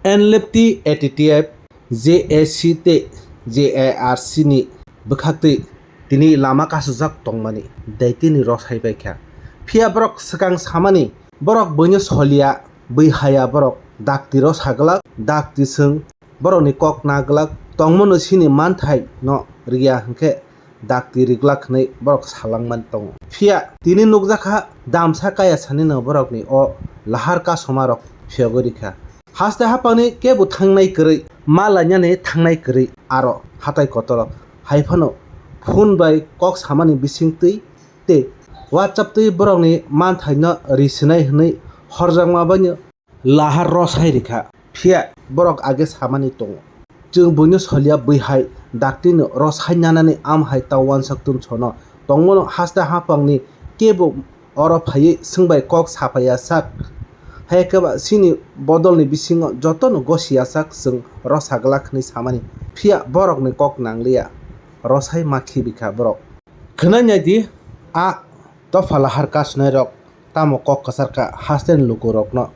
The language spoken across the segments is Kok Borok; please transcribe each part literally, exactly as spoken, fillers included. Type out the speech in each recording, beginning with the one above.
N L F T, A T T F, J A C tei J A R C ni bwkhaktwi tini lama kasujak tongmani daitini rosai bai kha. Phiya borok swkang samani, borok buino soliya, bui haya borok dakti rosa glak, dakti swng borokni kok na glak tongmano sini manthai no riya hwnkhe dakti riglak hwnwi borok salangmani tongo. Phiya tini nukjakha damsa kaya sanino borokni o lahar kasoma rok phiyogwi rikha. Haste hapangni kebo thangnai kwrwi, ma lainani thangnai kwrwi aro hatai kotorok. Hai phano phone bai kok samani bisingtwi tei WhatsApp twi borokni manthaino ri swnai hwnwi horjakma baino lahar rosai rikha. Phiya borok age samani tongo. Chwng buino soliya bui hai daktino rosai nanani am hai ta uansuk tum sono. Tongmano haste hapangni kebo oro phaiwi swngbai kok saphaiya sak. Hai khe ba chini bodolni bisingo jotono gosiya sak chwng rosa glak hwnwi samani. Phiya borokni kok nangliya. Rosai ma khibikha borok. Khwnai naidi a dopha lahar kasnai rok tamo kok kwchar kha hasteni lukurokno.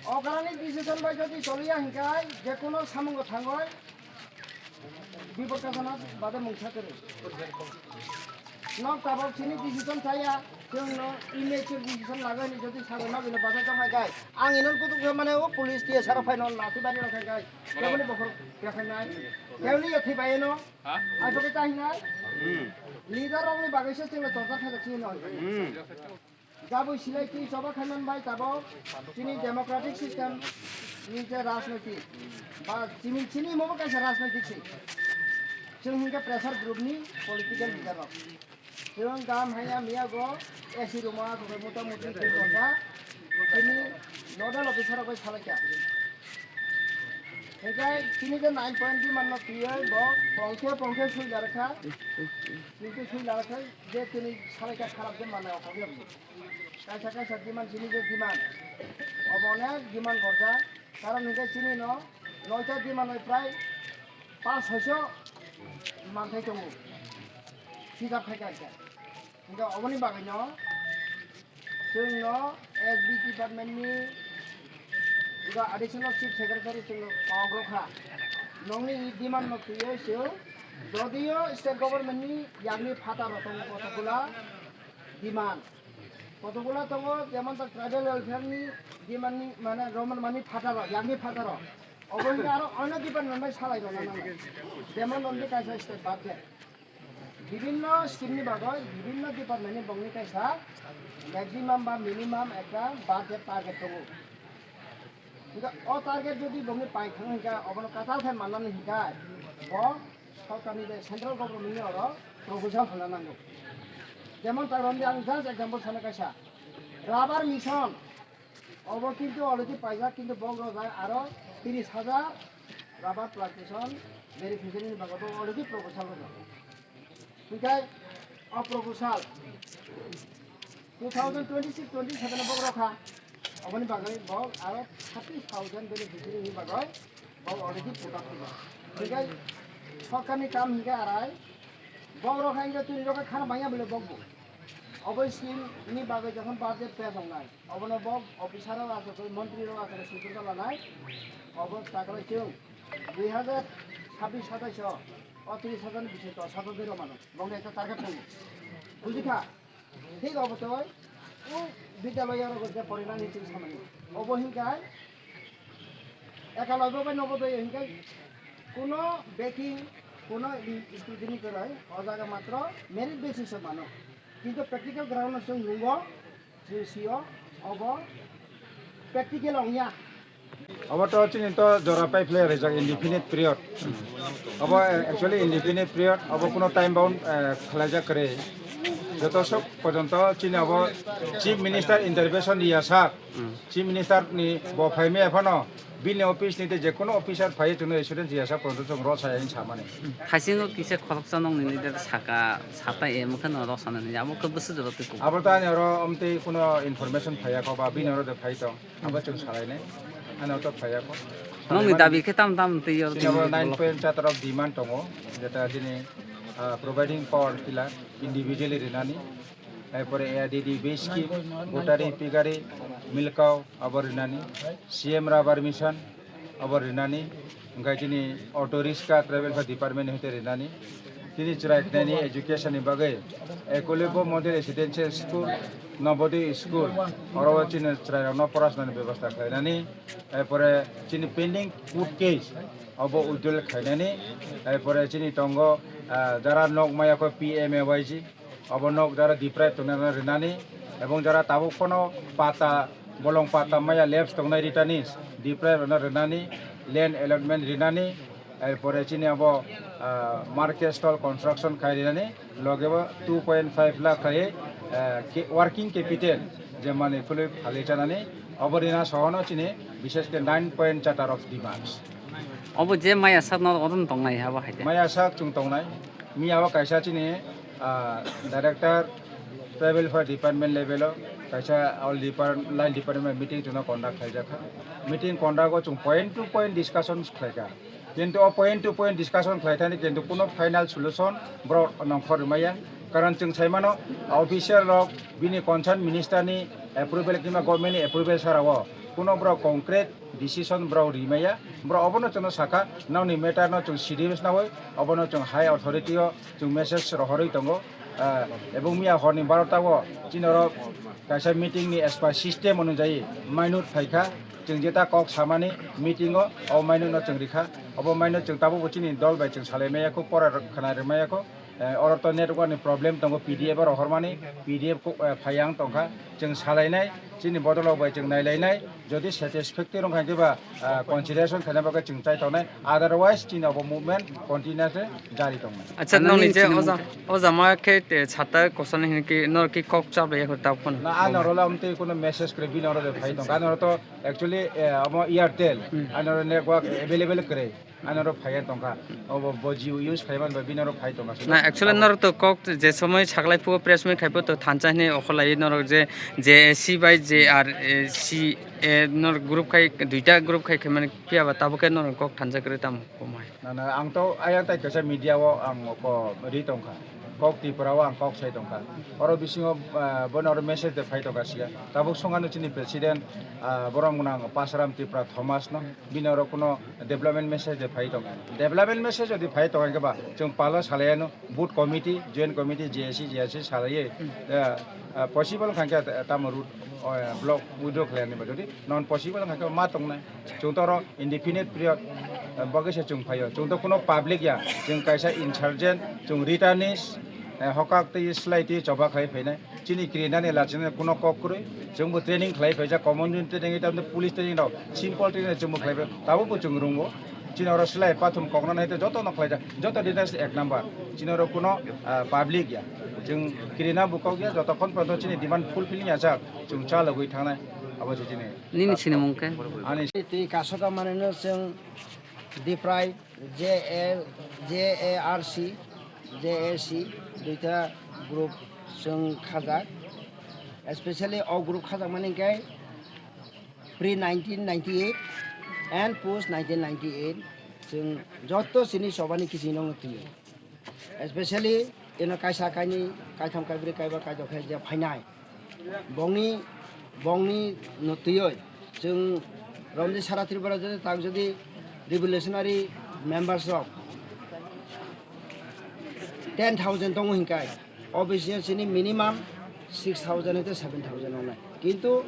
Okrani decision bai jodi choliya hinkai, jekono samungo thangoi bipod kasana bade mungsa kwrwi. Nok tabok chini decision chaya, chwngno immature decision lagani jodi sago nok ino basa tongkhai kai. Ang ino kutuk mane o police T S R phai no lati bari rok khai kai. Keboni bokhor kekhainai. Keboni yathi bai no. Ang to kita hinai. Leader rokni bagwi se chwngno chorcha khaijak chini no. Jabwi silai twi choba khaiman bai tabok chini democratic system ni je rajniti ba chini, chini imo bo kaisa rajnaitik se. Chwng hinkhe pressure group ni political leader rok. Chwng gam haya miya go A C room o aswk bai mota moti twi tonka. Chini nodal officer rok bai salaikha. Hinkhe chini je nine point demand no twiwi bo pongkhe pongkhe sui larakha. Kintu sui larakha je tini salaikha kharap je manai o problem. Kaisa kaisa demand chini je demand. Obo onek demand gorjak. Karon hinkhe chini no noita demand bai prai pas hoiso manthai tongo. Hijab khai kaisa. Hinkhe oboni bagwi no chwng no S B department ni eba additional chief secretary chwng no kok rokha. Nongni demand no twiwi chwng jodio state government ni yakni phataro tongo kotokgola demand. Kotokgola tongo, jemon ta tribal welfare ni demand ni, mane, roman mani phataro, yakni phataro. Obo hinkhe aro onno department bai salai rwna nango. Jemon, onde kaisa state budget. Bibinno scheme ni bagwi, bibinno department ni bongni kaisa maximum ba minimum ekta budget target tongo. Hinkhe o target jodi bongni pai thang hinkhe, obono kwtal khe mannani hinkhe, bo sorkarni je central government ni oro proposal honna nango. Jemon ta romdi ang just example sana kaisa, rubber mission, obo kintu already paijak, kintu bok rojak aro tris hajar rubber plantation beneficiary ni bagwi bo already proposal rojak. Hinkhe o proposal two thousand twenty-six twenty-seven o bok rokha. Oboni bagwi bok aro thirty thousand beneficiary ni bagwi bok already put up khaiya. Hinkhe sorkarni kam hinkhe arai. Bok rokha hinkhe tini rokha khana bangya bole bok bo. Obo scheme ni bagwi jokhon budget pass wngnai, obono bok officer rok achukgwi, montri rok achukgwi siddhanta lanai. Obo takhwlai chwng dui hazar chabbish satais o o tris hajar ni bising dos hajar dui rok mano. Bokni ekta target tongo. Bujikha? Thik obo twi o bidyaloyo rok je porinani twi samani. Obo hinkhe ekaloibo bai nobodoyo hinkhe kuno backing, kuno scrutiny kwrwi, o jaga matro merit basis o mano. Kintu practical ground o chwng nungo, chwng sio, obo practical ongya. Obo to chini to jora pai phlai rijak indefinite period. Obo, eh, actually indefinite period, obo kuno time bound, eh, khlaijak kwrwi. Joto sok porjonto chini obo Chief Minister intervention ya sak. Chief Minister ni bo phaimaya phano bini office ni tei je kono officer phaiwi chwngno student ya sak porjonto chwng rw saya hinwi samani. Haisingo kisa khoroksa nokni leader saka, sata em khe no rw sana hinwi abo khe bwswk jora twi kugo. Abo to ani oro omtwi kuno information phaiya kho ba bini oro de phai tong. Abo chwng salainai. Ani auto phaiya kho. Nokni dabi khe tam tam twi yor. Chini abo nine point chatar of demand tongo. Jeta chini, ah, providing power tiller individually rinani. Erpore A R D D base scheme, gotari, pigari, milkau, abo rinani, C M rubber mission, abo rinani, hingke chini auto rickshaw travel kha department ni hwnkhe rinani. Chini chwrai khlaini education ni bagwi Eklavya Model Residential School, Navodaya School, oro chini chwrairokno porasonani bebosta khlainani, erpore chini pending court case abo withdrawal khlainani, erpore chini tongo, ah, jara nok maya kho P M A Y G, obo nok jara deprive tongnai rok rinani, ebong jara tabuk phano pata, bolong pata maya lapse tongnai retainage deprive rokno rinani, land allotment rinani, erpore chini abo, ah, market stall construction khai rinani, loge bo two point five lakh khai, ah, ke-, working capital je manwi khulwi phalwi chanani, obo rina sohono chini bishesh khe nine point chatar of demands. Obo je maya sak no odon tongnai abo hai de. Maya sak chwng tongnai. Miya o kaisa chini, ah, director tribal welfare department level o kaisa all depart-, line department meeting chwngno conduct khlaijak kha. Meeting conduct o chwng point to point discussion khlaikha. Kintu o point to point discussion khlaithani kintu kuno final solution borok nongkhor rwmaya. Karon chwng saimano official rok bini concern minister ni approval kima government ni approval sara o kuno borok concrete decision borok rimaya, borok obono chwngno sakha, nokni matter no chwng serious nawi, obono chwng high authority o chwng message rohorwi tongo. Ah, ebong miya horni barota o chini oro kaisa meeting ni as per system onujai minute phaikha, chwng jeta kok samani meeting o, o minute no chwng rikha, obo minute chwng tabukbo chini dol bai chwng salaimaya kho, pora khna rwmaya kho. Eh, oro to network ni problem tongo, P D F oro hormani, P D F ko, eh, phai ang tongkha, chwng salainai, chini bodolrok bai chwng nailainai, jodi satisfactory wngkha khe ba, ah, consideration khaina bagwi chwng chai tongnai, otherwise chini obo movement continuously jari tongnai. Acha, ano nokni nini je chini oja, mungkha? Oja ma khe te chata koson hin ki nor ki kok chap ya ko ta phone. Na, ano rola amtwi kuno message kwrwi bini oro de phai tongkha, ano to actually, eh, omo Airtel, hmm, ano network available kwrwi. Ani oro phaiya tongkha, obo bo Jio use khaiman bai bini oro phai tongkha. Na, actually, norok to kok je somoi saklai phuo press meet khaipo to thansa hini okholai norok je J A C bai J R C, eh, norok group khai, duita group khai khaimani phiya ba tabuk khe norok kok thansa kwrwi tamo komai. Na, na, ang to ayang tai kaisa media o ang ko ri tongkha, kok Tripura o ang kok sai tongkha. Oro bisingo, ah, bono oro message de phai tongkha siya. Tabuk songano chini president, ah, borom gwnang Pasaram Tripura Thomas no. Bini oro kuno development message de phai tong. Development message jodi phai tong khe ba, chwng palo salai ano, booth committee, joint committee, J A C, J R C salai, eh, eh, possible kha khe tamo route, eh, block withdraw khlai ani ba, jodi non possible kha khe ma tongnai. Chwng to oro indefinite period, eh, bagwi se chwng phaio. Chwng to kuno public ya, chwng kaisa insurgent, chwng returnees, eh, hokak twi slai twi choba khlai phainai. Chini kirinani lachina kuno kok kwrwi, chwngbo training khlai phaijak, common training, tamo police training rok, simple training chwngbo khlai phai, tabukbo chwng rwngo. Chini oro slai pathum koknani hai jotono khlaijak, joto details ek number. Chini oro kuno, ah, public ya, chwng kirina bo kok ya, jotokhon porjonto chini demand fulfilling ya jak, chwng chalogwi thangnai, abo se chini. Nini sinimung khe? Ani twi kasoka manwino chwng Diprai J A, J A R C, J A C, duita group chwng khajak. Especially o group khajakmani hwnkhe pre nineteen ninety-eight and post nineteen ninety-eight chwng joto chini chobani kiching rokno twi. Especially eno kaisa kainwi, kaitham, kaibrwi, kaiba, kaidok khe je phainai. Bongni, bongni no twiwi chwng romdi sara Tripura jodi tak jodi revolutionary members rok ten thousand tongo hinkai, o bisingo chini minimum six thousand hwnkhe seven thousand wngnai. Kintu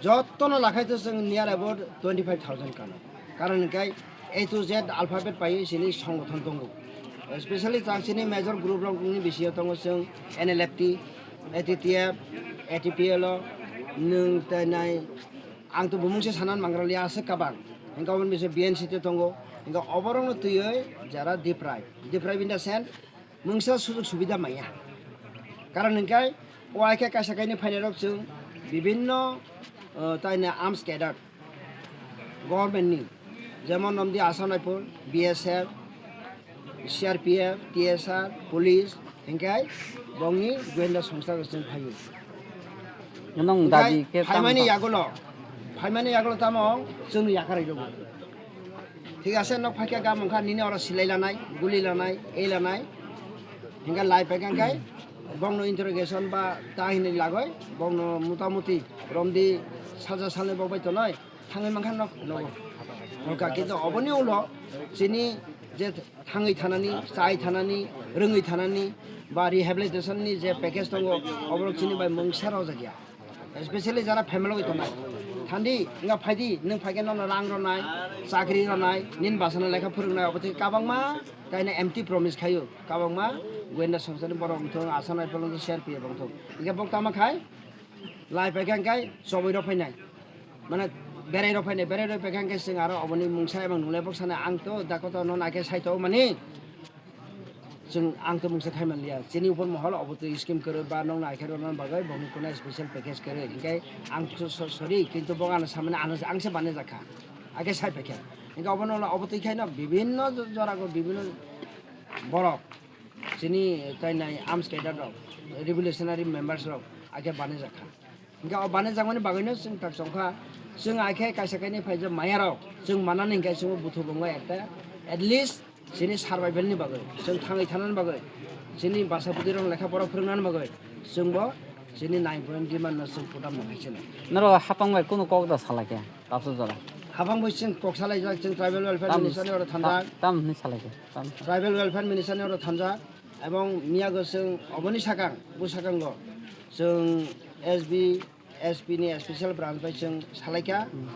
jotono lakhai to chwng near about twenty five thousand kano. Karon hinkai A to Z alphabet paiwi chini songgothon tongo. Especially chang chini major group rokni bisingo tongo chwng N L F T, A T T F, A T P L o, nwng tei nai, ang to bumung se sanan mangraliya aswk kabang. Hingke oboni bisingo B N C te tongo. Hingke oborokno twiwi jara Diprai. Diprai bini sen mungsa sujug subida maya. Karon hingke o hai khe kaisa kainwi phainairok chwng bibinno, o, taini arms cadre. Government ni, jemon nomdi Assam Rifle, B S F, C R P F, T S R, police, hingke bongni goyenda songsa rok chwng phaio. Nong hingke dabi khe phaimani tamo yagulo, phaimani yagulo tamo chwngno yakarwi rwgo. Thik ase, nok phaikhe gam wngkha nini oro silai lanai, guli lanai, ei lanai, hingke lai paikha hingke Bongno interrogation ba ta hinwi lagoi, bongno motamuti romdi salsa salni bok bai tonoi thangwi mankha nok nogo. Hwnkha kintu oboni ulo chini je thangwi thanani, chai thanani, rwngwi thanani ba rehabilitation ni je package tongo, oborok chini bai mungsa rojak ya. Especially jara family bai tongnai. Thandi, wngkha phaidi, nwng phaikhe nono rang rwnai, chakri rwnai, nini bwsano lekha phwrwngnai, obo tei kabangma kaina empty promise khaio. Kabangma goyenda songchani borok wngthung, Assam Rifle wngthung, C R P F wngthung. Hinkhe bok tama khai, lai paikha hinkhe chobwi rw phainai. Mane berai rw phainai, berai rw paikha hinkhe chwng aro oboni mungsa emang nunglai bok sanai, ang to da koto no naikhe saito mani. Chwng ang to mungsa khai manliya. Chini upor mohol obo twi scheme kwrwi ba nokno aikhe rwna bagwi bokni kuna special package kwrwi. Hinkhe ang so-, so-, sorry, kintu bok ano samani ano ang se banaijak kha. Akhe sai paikha. Hinkhe obono obo twi khaino bibhinno jo-, jorago bibhinno borok chini tainai arms cadre rok, revolutionary members rok akhe banaijak kha. Hinkhe o banajakmani bagwino chwng tak chongkha. Chwng aikhe kaisa kainwi phaijak mayarok chwng manani hinkhe chwngbo buthu bongo ekta, at least chini survival ni bagwi, chwng thangwi thanani bagwi, chini basa bwtwirok lekha pora phwrwngnani bagwi chwngbo chini nine point demand no chwng put up no khaisino. Norok hapang bai kunu kok da salaikha, tabuk jora? Hapang bai chwng kok salaijak, chwng tribal welfare minister ni oro thanjak. Tam hwnwi salaikha? Tam. Tribal welfare minister ni oro thanjak. Ebong miyago chwng oboni sakang, bwsakango chwng S B, S P ni special branch bai chwng salaikha. Hmm.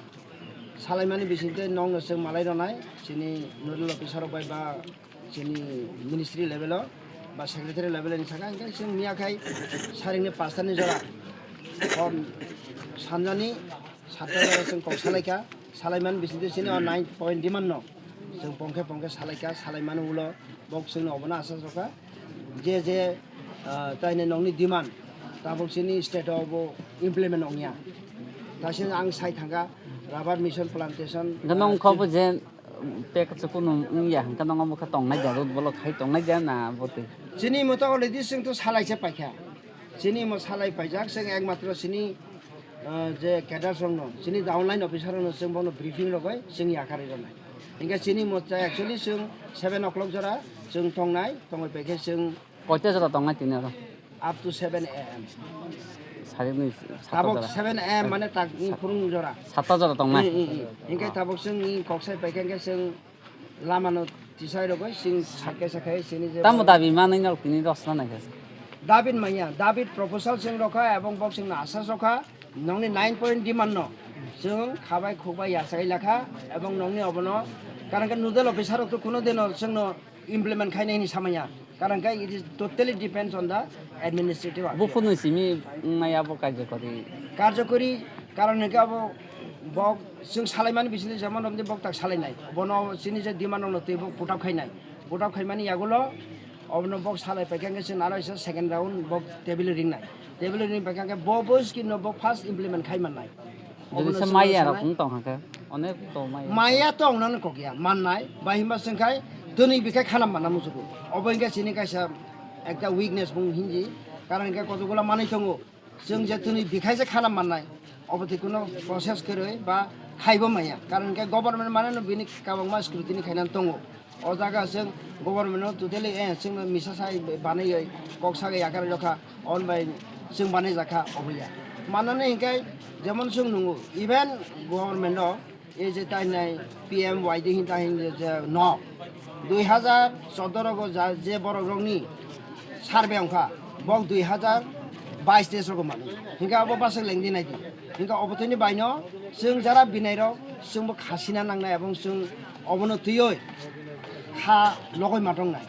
Salaimani bisingtwi nokno chwng malai rwnai, chini nodal officer rok bai ba chini ministry level o ba secretary level ni sakha, hinkhe chwng miya khai saringni pasta ni jora hor sanjani satta jora chwng kok salaikha. Salaimani bisingtwi chini o nine point demand no chwng pongkhe pongkhe salaikha, salaimani ulo bok chwngno obono asa sokha. Je je, ah, taini nokni demand tabuk chini state o bo implement ongya. Taising ang sai thangkha rubber mission plantation, Hwnkhe ah, nong kho bo je pek chukunu wngya, hwnkhe nong omo khe tongnai da, road block khai tongnai da na botwi? Chini moto already chwng to salai se paikha. Chini mo salai paijak, chwng ekmatro chini, ah, je cadres rokno, chini downline officer rokno chwng bono briefing rogoi chwng yakarwi rwnai. Hinkhe chini mo cha actually chwng seven o'clock jora chwng tongnai, tongwi paikhe chwng Koita jora tongnai tini oro? Up to seven A M. Sarikni satta Tabok jora. Seven A M mane takni phurung jora. Satta jora tongnai? Ih, ih, ih. Hinkhe tabok chwng ih kok sai paikha hinkhe chwng lamano tisai rogoi chwng sakhe sakhe chini je Tamo borok dabi manwi norok tini rosna naikha se. Dabi manya, dabi proposal chwng rokha ebong bok chwngno asa sokha nongni nine point demand no chwng khabai khukbai yachai lakha ebong nongni obono karon khe nodal officer rok to kuno dino chwngno implement khainai hinwi samanya. Karon khe it is totally depends on the administrative affairs. Buphurni simi wngmaya bo karjakori? Karjakori karon hinkhe abo bok chwng salaimani bisingtwi jemon romdi bok tak salainai. Bono chini je demand rokno twi bok put up khainai. Put up khaimani yagulo obono bok salai paikha hinkhe chwng aro isa second round bok table ringnai. Table ring paikha hinkhe bo bo scheme no bok first implement khai mannai. Jodi Obono se chwng maya rok sanai. Wng tong kha khe, onek to maya. Maya to wngnani kok ya, mannai, bai himba chwng khai twnwi bikhai khanam manna muchungo. Obo hinkhe chini kaisa ekta weakness bung hinji, karon hinkhe kotokgola manwi tongo. Chwng je twnwi bikhai se khanam mannai, obo twi kuno process kwrwi ba khaibo maya. Karon hinkhe government mane no bini kwbangma scrutiny khainani tongo. O jaga chwng government no totally, eh, chwngno misa sai banaiwi kok sagai yakar jokha, on bai chwng banai jakha obo ya. Manani hinkhe jemon chwng nungo, even government no ei je tainai P M Y D hin tahin je, je no dui hazar choudo rogo ja, je borok rokni survey wngkha, bok dui hazar bais teis rogo mano. Hinkhe abo bwswk lengdi naidi. Hinkhe obo tini baino chwng jara binairok chwngbo khasina nangnai, ebong chwng obono twiwi kha logoi matongnai.